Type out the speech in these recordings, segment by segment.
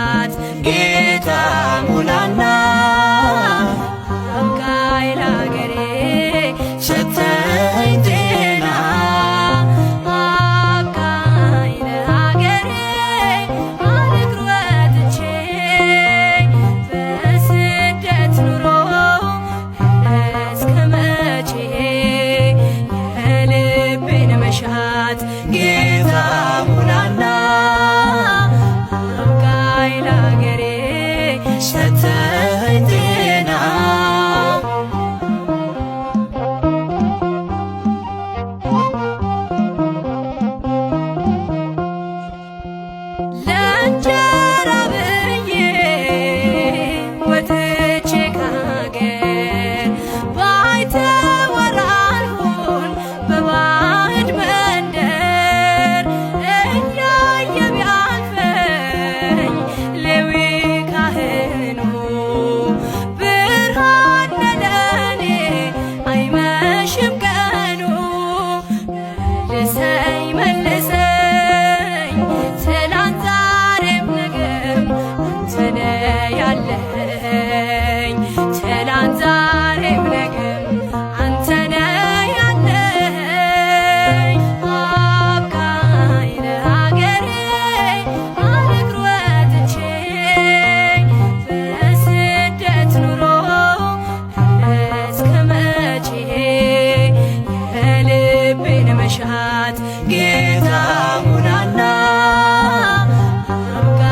መሻት ጌታ ሙላና አብቃኝ ለአገሬ ሰተኸኝ ጤና አብቃኝ ለአገሬ አልቅር ወጥቼ በስደት ኑሮ እስከ መቼ የልቤን መሻት ጌታ ሙላና አብቃኝ ለአገሬ ሰተኸኝ ጤና። ለእንጀራ ብዬ ወጥቼ ከአገር ባይተዋር አልሆን በባዕድ መንደር እያየ ቢያልፈኝ ሌዊ ካህኑ ብርሃን ለኔ አይመሽም ቀኑ። መልሰኝ መልሰኝ ትላንት ዛሬም ነገም አንተ ነህ ያለኸኝ ትላንት ዛሬም ነገም አንተ ነህ ያለኸኝ። አብቃኝ ለአገሬ አልቅር ወጥቼ በስደት ኑሮ እስከ መቼ የልቤን መሻት ጌታ ሙላና አብቃኝ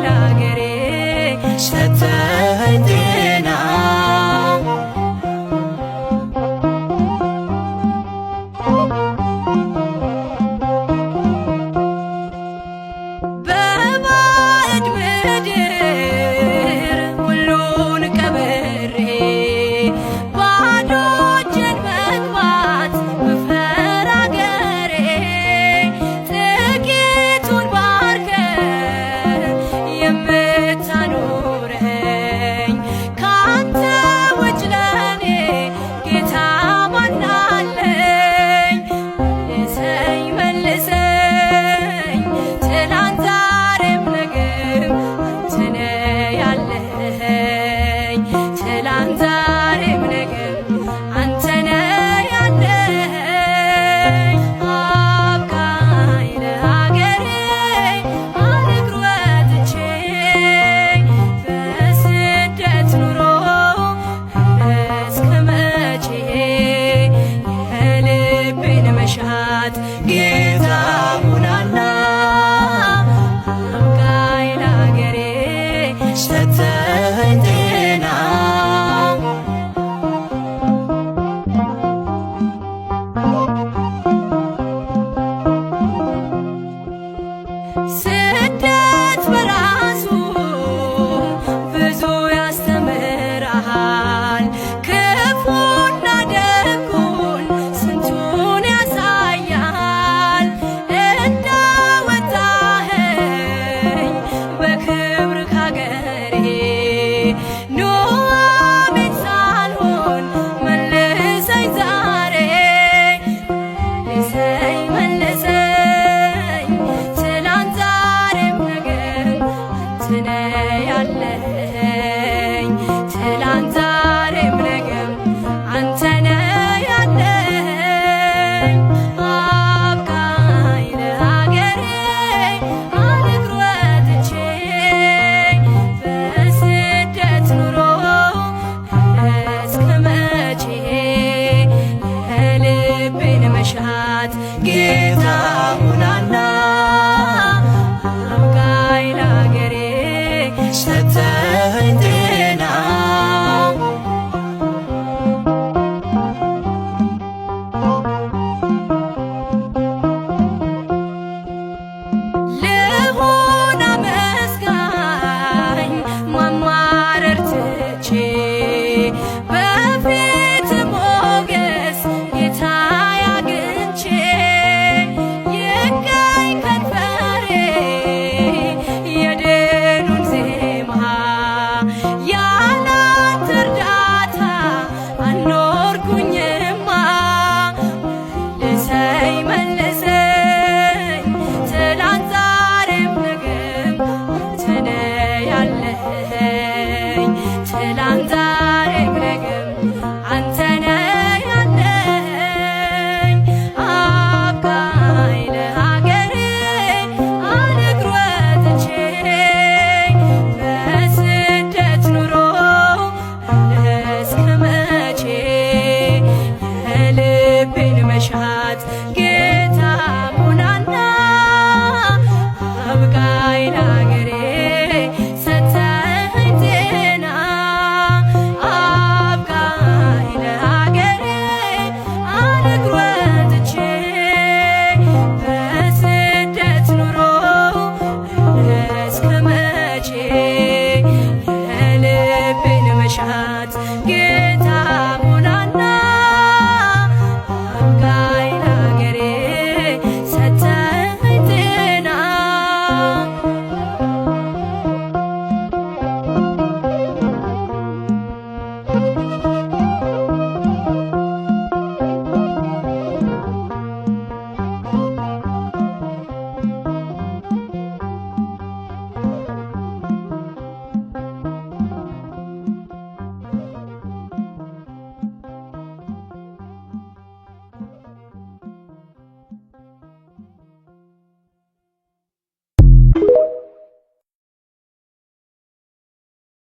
ለአገሬ ሰተኸኝ ጤና። በባዕድ ምድር ሁሉን ቀብሬ ባዶ እጄን መግባት ብፈራ አገሬ ጥቂቱን ባርከህ የምታኖረኝ ካንተ ውጭ ለኔ ጌታ ማን አለኝ? መልሰኝ መልሰኝ ትላንት ዛሬም ነገም አንተ ነህ ያለኸኝ ትላንት ዛሬም ነገም አንተ ነህ ያለኸኝ። አብቃኝ ለአገሬ አልቅር ወጥቼ በስደት ኑሮ እስከ መቼ የልቤን መሻት ጌታ ሙላና አብቃኝ ለአገሬ ሰተኸኝ ጤና። ስደት በራሱ ብዙ ያስተምርሃል፣ ክፉና ደጉን ስንቱን ያሳያል። እንዳወጣኸኝ በክብር ካገሬ ኑኃሚን ሳልሆን መልሰኝ ዛሬ። መልሰኝ መልሰኝ ትላንት ዛሬም ነገም አንተ ነህ ያለኸኝ ትላንት ዛሬም ነገም አንተ ነህ ያለኸኝ። አብቃኝ ለአገሬ አልቅር ወጥቼ በስደት ኑሮ እስከ መቼ የልቤን መሻት ጌታ ሙላና አብቃኝ ለአገሬ ሰተ